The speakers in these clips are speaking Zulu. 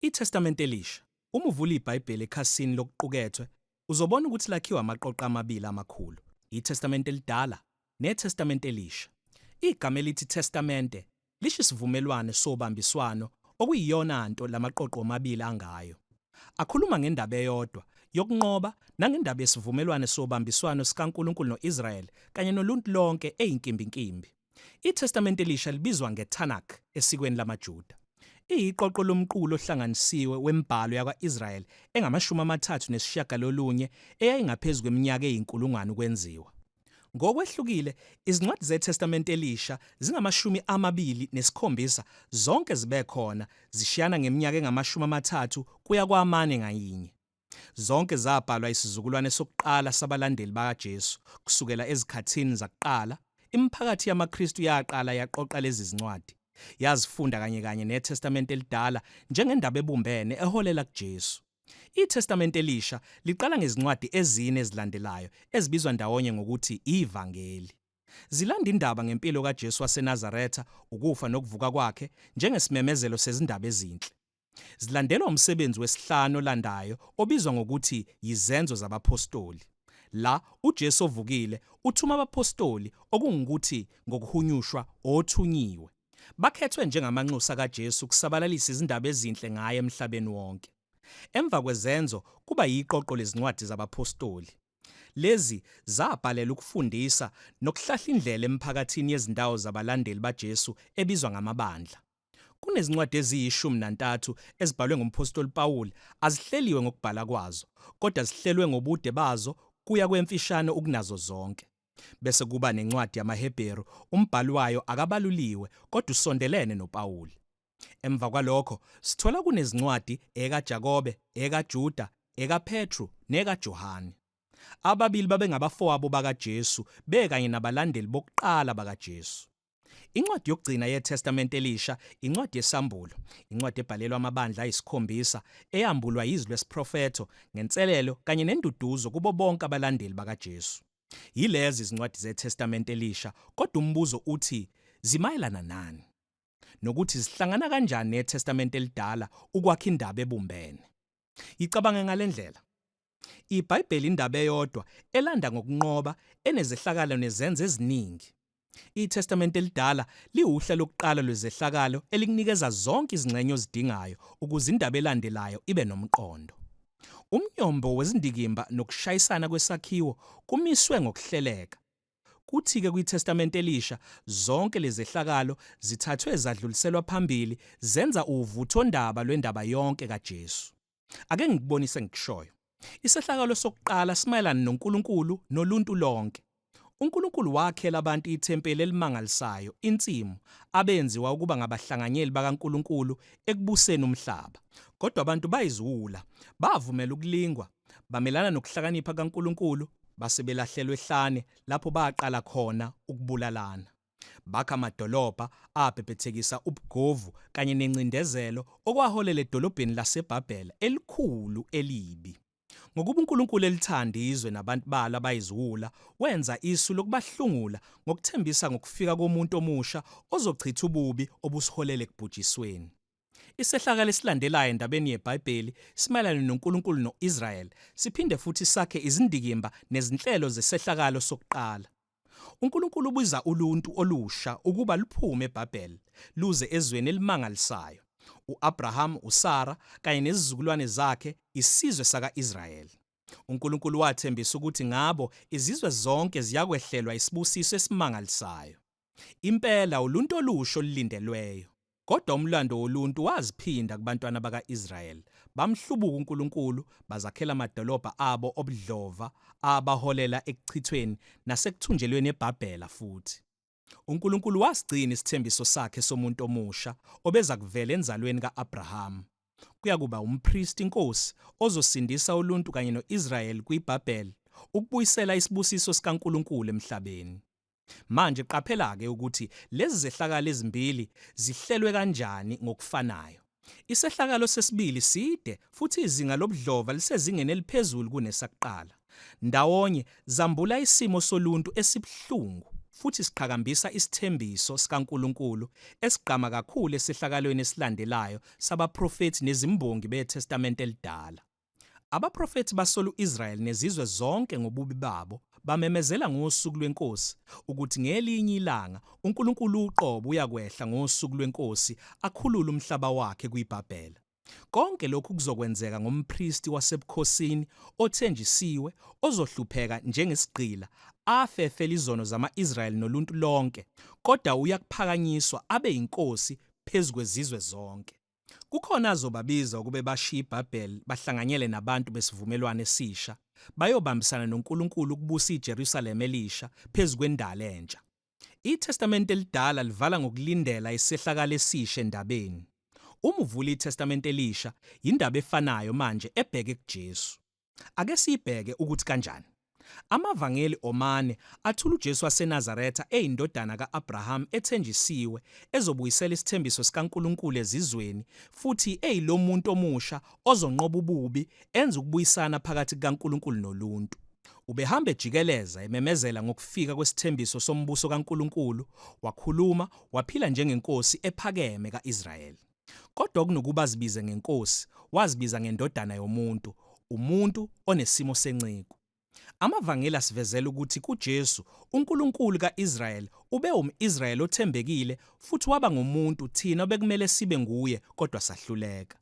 ITestamente Elisha. Uma uvula iBhayibheli ekhasini lokuqukethwe, uzobona ukuthi lakhiwa amaqoqo amabili amakhulu, iTestamente Elidala neTestamente Elisha. Igama elithi Testamente lisho isivumelwano sobambiswano okuyiyona nto lamaqoqo omabili angayo. Akhuluma ngendaba eyodwa yokunqoba nangendaba yesivumelwano sobambiswano sikaNkulunkulu no-Israyeli kanye noluntu lonke eyinkimbinkimbi. ITestamente Elisha libizwa ngeTanakh esikweni lamaJuda. Iyiqoqo lomqulu ohlanganisiwe wemibhalo yakwa-Israyeli engama-39 eyayingaphezu kweminyaka eyinkulungwane ukwenziwa. Ngokwehlukile, izincwadi zeTestamente Elisha zingama-27 zonke zibe khona, zishiyana ngeminyaka engama-30 kuya kwamane ngayinye. Zonke zabhalwa isizukulwane sokuqala sabalandeli bakaJesu. Kusukela ezikhathini zakuqala, imiphakathi yamaKristu yaqala yaqoqa lezi zincwadi, yazifunda kanye kanye neTestamente Elidala njengendaba ebumbene eholela kuJesu. ITestamente Elisha liqala ngezincwadi ezine ezilandelayo ezibizwa ndawonye ngokuthi iVangeli. Zilanda indaba ngempilo kaJesu waseNazaretha, ukufa nokuvuka kwakhe, njengesimemezelo sezindaba ezinhle. Zilandelwa umsebenzi wesihlanu olandayo obizwa ngokuthi yiZenzo zabaPhostoli. La, uJesu ovukile uthuma abaphostoli, okungukuthi, ngokuhunyushwa, othunyiwe. Bakhethwe njengamanxusa kaJesu ukusabalalisa izindaba ezinhle ngaye emhlabeni wonke. Emva kweZenzo kuba yiqoqo lezincwadi zabaphostoli. Lezi zabhalelwa ukufundisa nokuhlahla indlela emiphakathini yezindawo zabalandeli baJesu ebizwa ngamabandla. Kunezincwadi eziyishumi nantathu ezibhalwe ngumphostoli Pawuli azihleliwe ngokubhala kwazo, kodwa zihlelwe ngobude bazo kuya kwemfishane ukunazo zonke. Bese kuba nencwadi yamaHebheru, umbhali wayo akabaluliwe kodwa usondelene noPawuli. Emva kwalokho sithola kunezincwadi ekaJakobe, ekaJuda, ekaPetru nekaJohane. Ababili babengabafowabo bakaJesu bekanye nabalandeli bokuqala bakaJesu. Incwadi yokugcina yeTestamente Elisha incwadi yeSambulo, incwadi ebhalelwa amabandla ayisikhombisa eyambulwa yizwi lesiprofetho ngenselelo kanye nenduduzo kubo bonke abalandeli bakaJesu. Yilezi izincwadi zeTestamente Elisha, kodwa umbuzo uthi zimayelana nani? Nokuthi zihlangana kanjani neTestamente Elidala ukwakha indaba ebumbene. Yicabange ngalendlela. IBhayibheli indaba eyodwa elanda ngokunqoba enezehlakalo nezenzo eziningi. ITestamente Elidala liwuhla lokuqala lwezehlakalo elikunikeza zonke izingxenye ozidingayo ukuze indaba elandelayo ibe nomqondo. Umnyombo wezindikimba nokushayisana kwesakhiwo kumiswe ngokuhleleka. Kuthi-ke kwiTestamente Elisha zonke lezehlakalo zithathwe zadluliselwa phambili zenza uvuthondaba lwendaba yonke kaJesu. Ake ngikubonise engikushoyo. Isehlakalo sokuqala simayelana noNkulunkulu noluntu lonke. UNkulunkulu wakhela abantu ithempeli elimangalisayo, insimu, abenziwa ukuba ngabahlanganyeli bakaNkulunkulu ekubuseni umhlaba. Kodwa abantu bayiziwula, bavumela ukulingwa, bamelana nokuhlakanipha kukaNkulunkulu, base belahlelwa ehlane lapho baqala khona ukubulalana. Bakha amadolobha abhebhethekisa ubugovu kanye nencindezelo okwaholela edolobheni laseBhabhela elikhulu elibi. Ngokuba uNkulunkulu elithanda izwe nabantu balo abayiziwula, wenza isu lokubahlungula ngokuthembisa ngokufika komuntu omusha ozochitha ububi obusiholela ekubhujisweni. Isehlakalo esilandelayo endabeni yeBhayibheli simayelana noNkulunkulu no-Israyeli, siphinde futhi sakhe izindikimba nezinhlelo zesehlakalo sokuqala. UNkulunkulu ubiza uluntu olusha ukuba luphume eBhabhele luze ezweni elimangalisayo. U-Abrahamu, uSara kanye nezizukulwane zakhe, isizwe saka-Israyeli. UNkulunkulu wathembisa ukuthi ngabo izizwe zonke ziyakwehlelwa isibusiso esimangalisayo. Impela uluntu olusha olulindelweyo. Kodwa umlando woluntu waziphinda kubantwana baka-Israyeli. Bamhlubuka uNkulunkulu, bazakhela amadolobha abo obudlova abaholela ekuchithweni nasekuthunjelweni eBhabhela futhi. UNkulunkulu wasigcina isithembiso sakhe somuntu omusha obeza kuvela enzalweni ka-Abrahama. Kuyakuba umpristi inkosi ozosindisa uluntu kanye no-Israyeli kwiBhabhele, ukubuyisela isibusiso sikaNkulunkulu emhlabeni. Manje qaphela-ke ukuthi lezi zehlakalo ezimbili zihlelwe kanjani ngokufanayo. Isehlakalo sesibili side futhi izinga lobudlova lisezingeni eliphezulu kunesakuqala. Ndawonye zambula isimo soluntu esibuhlungu. futhi siqhakambisa isithembiso sikaNkulunkulu esigqama kakhulu esehlakalweni esilandelayo sabaprofethi nezimbongi beTestamente Elidala. Abaprofethi basola u-Israyeli nezizwe zonke ngobubi babo, bamemezela ngosuku lweNkosi ukuthi ngelinye ilanga uNkulunkulu uqobo uyakwehla ngosuku lweNkosi akhulule umhlaba wakhe kwiBhabhela. Konke lokhu kuzokwenzeka ngompristi wasebukhosini othenjisiwe ozohlupheka njengesigqila afe efela izono zama-Israyeli noluntu lonke, kodwa uyakuphakanyiswa abe yinkosi phezu kwezizwe zonke. Kukhona azobabiza ukube bashiye iBhabheli bahlanganyele nabantu besivumelwano esisha, bayobambisana noNkulunkulu ukubusa iJerusalema elisha phezu kwendalo entsha. ITestamente Elidala livala ngokulindela isehlakalo esisha endabeni. Uma uvula iTestamente Elisha, yindaba efanayo manje ebheke kuJesu. Ake siyibheke ukuthi kanjani. AmaVangeli omane athula uJesu waseNazaretha eyindodana ka-Abraham ethenjisiwe ezobuyisela isithembiso sikaNkulunkulu ezizweni futhi eyilomuntu omusha ozonqoba ububi enze ukubuyisana phakathi kukaNkulunkulu noluntu. Ubehamba ejikeleza ememezela ngokufika kwesithembiso sombuso kaNkulunkulu, wakhuluma, waphila njengenkosi ephakeme ka-Israyeli. Kodwa kunokuba azibize ngenkosi, wazibiza ngendodana yomuntu, umuntu onesimo senceku. AmaVangeli asivezela ukuthi kuJesu, uNkulunkulu ka-Israyeli ube um-Israyeli othembekile futhi waba ngumuntu thina obekumele sibe nguye kodwa sahluleka.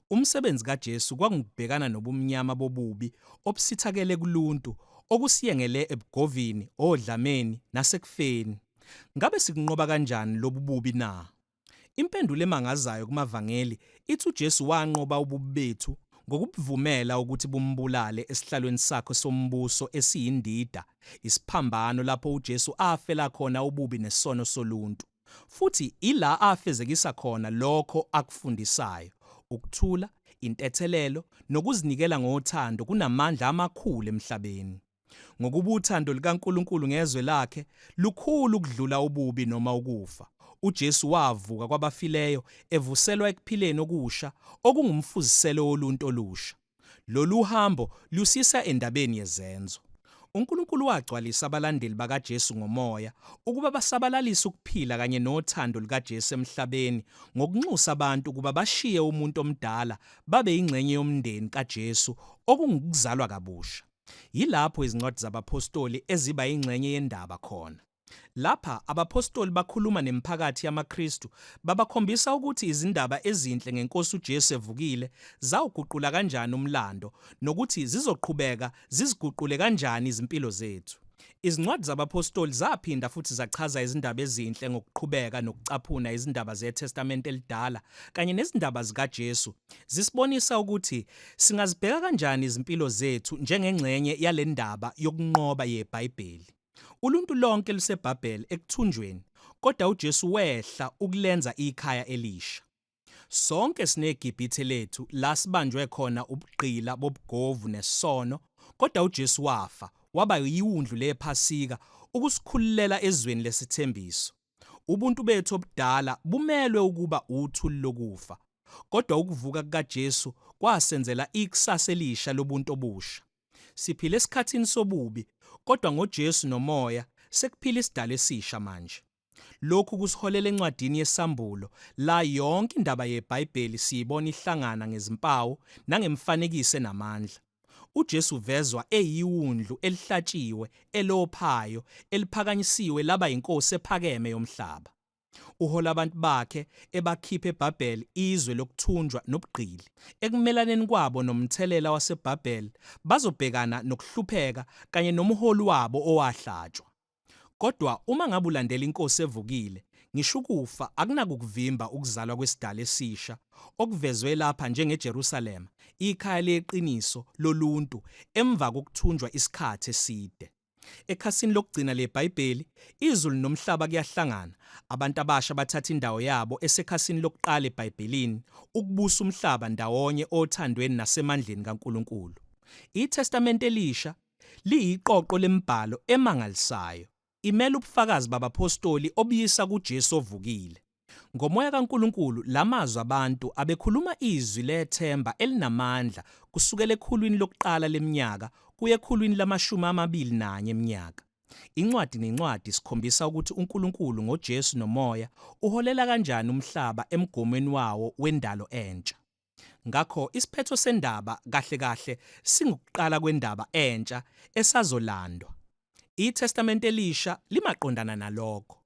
Umsebenzi kaJesu kwakungukubhekana nobumnyama bobubi obusithakele kuluntu okusiyengele ebugovini, odlameni nasekufeni. Ngabe sikunqoba kanjani lobu bubi na? Impendulo emangazayo kumaVangeli ithi uJesu wanqoba ububi bethu ngokubuvumela ukuthi bumbulale esihlalweni sakhe sombuso esiyindida, isiphambano lapho uJesu afela khona ububi nesono soluntu. Futhi ila afezekisa khona lokho akufundisayo, ukuthula, intethelelo nokuzinikela ngothando kunamandla amakhulu emhlabeni. Ngokuba uthando lukaNkulunkulu ngezwe lakhe lukhulu ukudlula ububi noma ukufa. UJesu wavuka kwabafileyo evuselwa ekuphileni okusha okungumfuziselo woluntu olusha. Lolu hambo lusisa endabeni yezenzo. UNkulunkulu wagcwalisa abalandeli bakaJesu ngomoya ukuba basabalalise ukuphila kanye nothando lukaJesu emhlabeni ngokunxusa abantu ukuba bashiye umuntu omdala babe yingxenye yomndeni kaJesu okungukuzalwa kabusha. Yilapho izincwadi zabaphostoli eziba ingxenye yendaba khona. Lapha abaphostoli bakhuluma nemiphakathi yamaKristu babakhombisa ukuthi izindaba ezinhle ngeNkosi uJesu evukile zawuguqula kanjani umlando nokuthi zizoqhubeka ziziguqule kanjani izimpilo zethu. Izincwadi zabaphostoli zaphinda futhi zachaza izindaba ezinhle ngokuqhubeka nokucaphuna izindaba zeTestamente Elidala kanye nezindaba zikaJesu, zisibonisa ukuthi singazibheka kanjani izimpilo zethu njengengxenye yale ndaba yokunqoba yeBhayibheli. Uluntu lonke luseBhabhele ekuthunjweni, kodwa uJesu wehla ukulenza ikhaya elisha. Sonke sineGibhithe lethu la sibanjwe khona ubugqila bobugovu nesono, kodwa uJesu wafa, waba yiwundlu lePhasika ukusikhululela ezweni lesithembiso. Ubuntu bethu obudala bumelwe ukuba uthuli lokufa, kodwa ukuvuka kukaJesu kwasenzela ikusasa elisha lobuntu obusha. Siphila esikhathini sobubi, kodwa ngoJesu noMoya sekuphila isidalwa esisha manje. Lokhu kusiholela encwadini yeSambulo, la yonke indaba yeBhayibheli siyibona ihlangana ngezimpawu nangemifanekiso enamandla. UJesu uvezwa eyiwundlu elihlatshiwe, elophayo, eliphakanyisiwe laba yinkosi ephakeme yomhlaba. Uhola abantu bakhe ebakhipha eBhabheli, izwe lokuthunjwa nobugqili. Ekumelaneni kwabo nomthelela waseBhabheli, bazobhekana nokuhlupheka kanye nomholi wabo owahlatshwa. Kodwa uma ngabe ulandela iNkosi evukile, ngisho ukufa akunakukuvimba ukuzalwa kwesidalwa esisha, okuvezwe lapha njengeJerusalema, ikhaya leqiniso loluntu emva kokuthunjwa isikhathi eside. Ekhasini lokugcina leBhayibheli, izulu nomhlaba kuyahlangana, abantu abasha bathatha indawo yabo esekhasini lokuqala eBhayibhelini, ukubusa umhlaba ndawonye othandweni nasemandleni kaNkulunkulu. ITestamente Elisha liyiqoqo lemibhalo emangalisayo. Imela ubufakazi babaphostoli obuyisa kuJesu ovukile. Ngomoya kaNkulunkulu, la mazwi abantu abekhuluma izwi lethemba elinamandla kusukela ekhulwini lokuqala leminyaka kuya ekhulwini lamashumi amabili nanye eminyaka. Incwadi nencwadi isikhombisa ukuthi uNkulunkulu ngoJesu noMoya uholela kanjani umhlaba emgomweni wawo wendalo entsha. Ngakho isiphetho sendaba kahle kahle singukuqala kwendaba entsha esazolandwa. ITestamente Elisha limaqondana nalokho.